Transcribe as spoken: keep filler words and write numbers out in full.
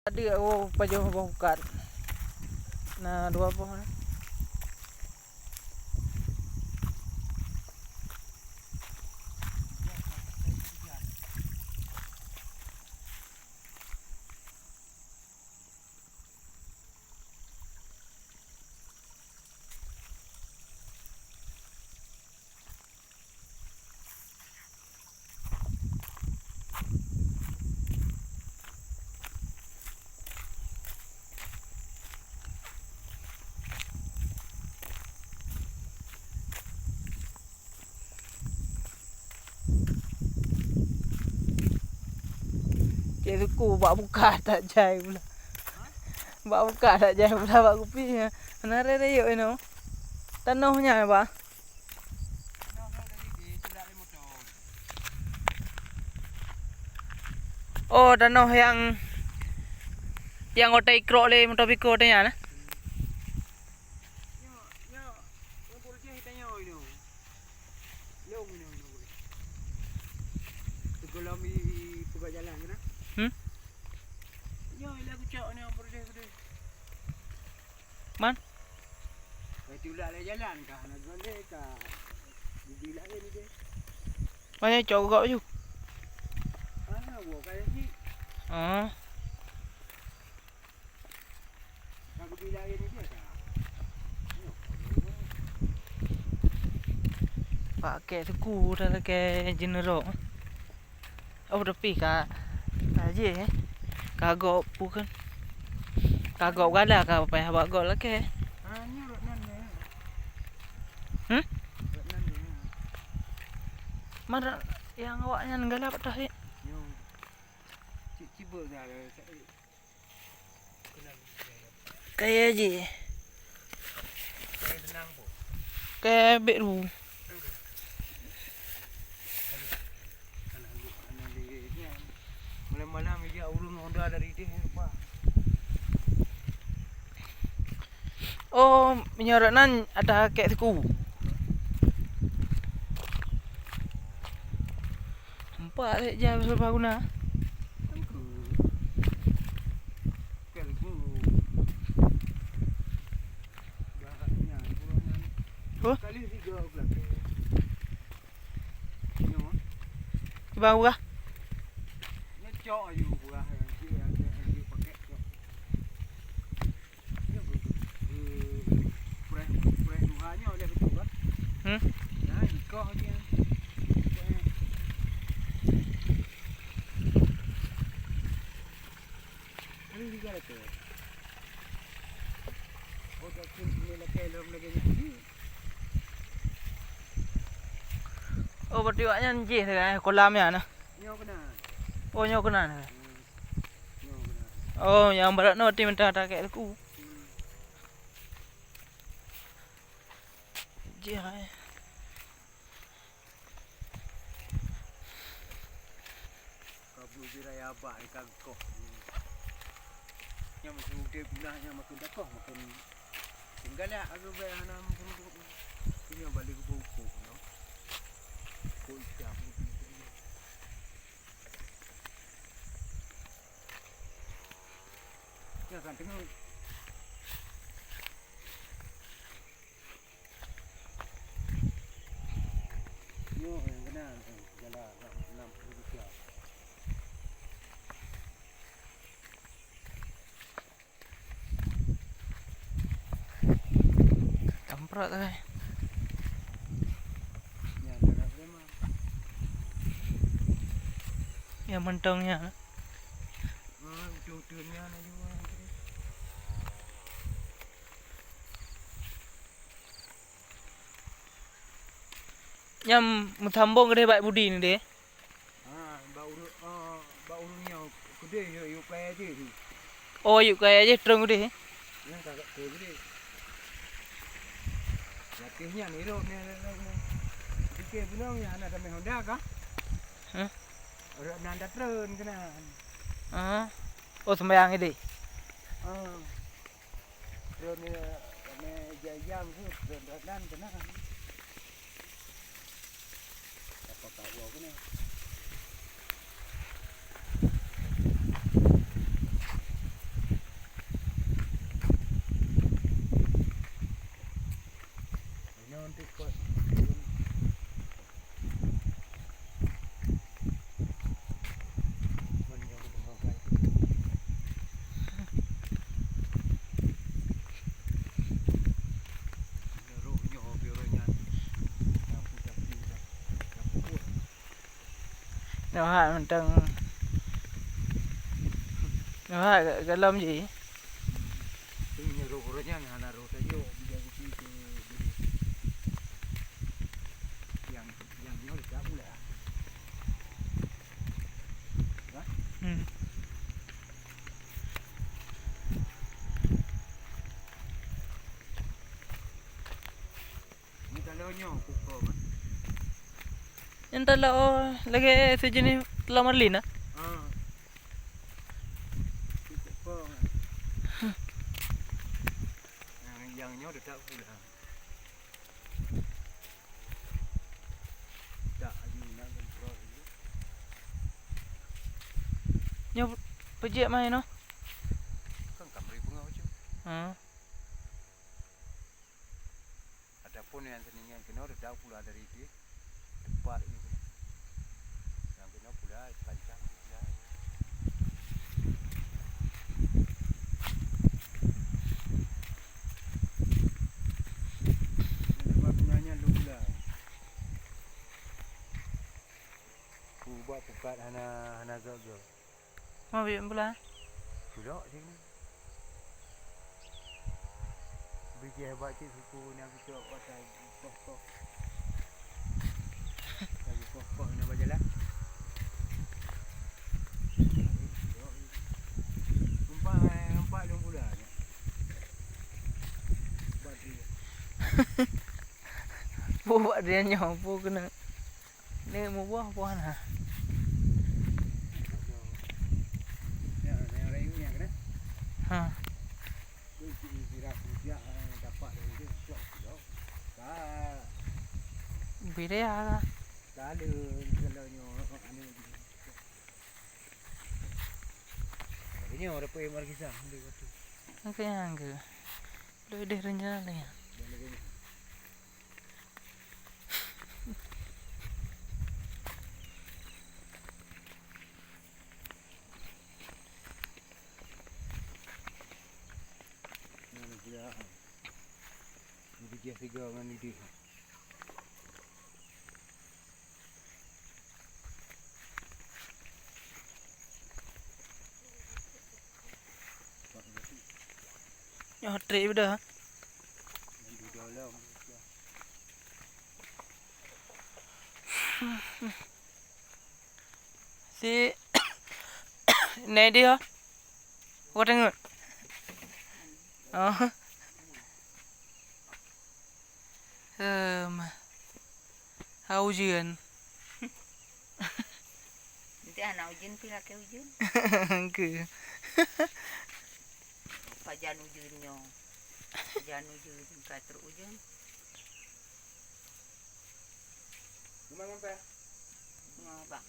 Adeuk, oh, pajoh boh pukat. Na dua boh na. Cek suku bak buka tak jai pula. Bak buka tak jai pula bak kupi. Hana rayek inoe. Tanoh nyan, bah. Oh, tanoh nyang, nyang watèe ikrok lé moto Biko watèe nyan, eh? Hmm? Man? Ka itulak lé jalan, ka hana geuh lé, ka geubi laén idéh. Mana cok gok ju? Ah, gok ka jih. Ah. Ka geubi laén idéh ka. Pakai suku dah, pakai jenerok. Oh, tapi ka, ka jih, eh. Ka gop pu kan. Ka gop gala, ka payah bak gop lakèe. Ah, nyoe rot nan ya. Hmm? Rot nan ya. Mana yang awak nyan gala patah, eh? Nyoe. Cik, cibek dah. Kaya jih. Kaya bek ru. Malam-malam ija ureueng Honda dari deh rupa. Oh, meunyoe rot nan ada kek suku. Empat lé jam serba guna. Huh? Ibang urah. Hmm? Oh, berarti awak nyan jih, eh, kolam nyan, nah. Oh, nyoe keunan. Oh, nyang barat nyoe berarti mantong takek suku. Jih, eh. Ka beubi raya bak ikan koh. Nyang meusu udeb guna nyang makon dakoh, makon tinggalak aku bae hana meusu udeb. Punya balik ke buku no. Kok ikan. Ya kan tengok. Nyoe nyang keunan, eh, jalan enam, enam puluh tiga. Tamprot tu, eh. Nyang darat memang. Nyang mantong nyan. Ah, betul-betul nyan laju. Nyang meusambong keudeh bak Budi ni deh. Ha, bak ureueng, ah, bak ureueng nyoe keudeh yue, yue kaya jih. Oh, yue kaya jih treun keudeh. Nyan ka treun keudeh. Latih nyan irop ni, ni, ni. Dikeh gunong nyan na damai Honda kah? Hah? Rot nan dah treun keunan. Ah. Oh, sembayang idéh. Ah. Treun ni, ramé jam-jam tu, treun rot nan keunan. Apa tahu aku ni? Nyoe hai mantong. Nyoe hai ga-, galom jih. Ini roh-roh nyan hana roh sajo, bijak kupi tu. Yang, yang nyoe dah pula. Hmm. Ni kalau nyoe kuko kan. Yang tak lah, oh, lagi sejenis telah marlin ah. Ha. Kuko kan. Yang, yang nyoe dah tak pula. Nyoe peujeuet mah inoe. Kan kamri bunga ucu. Hmm. Adapun yang seningan kena tetap pula dari dia. Tepat je kena. Yang kena pula pancang pula. Yang tempat punanya lu pula. Ku buat pukat hana, hana gok-gok. Mau bikin pula? Pulok sini. Bijih hebat cit suku ni aku cok pakai koh-koh. Lagi koh-koh ni bajalan. Nampak, nampak dong pula ni. Buat dia. Buat dia nyoe, apa kena? Ni muboh-boh na. Ha. Bidaya. Oke, angge. Lo deh rencana ni. Nyoe trek dah. Si Nedi ho. Wa teungeut. Oh. Em. Ha ujeuen. Nanti anak ujeuen pi lakée ujeuen. Engke. Pajan ujeuen nyoe. Pajan ujeuen ka trok ujeuen. Rumah ngampai? Rumah abang.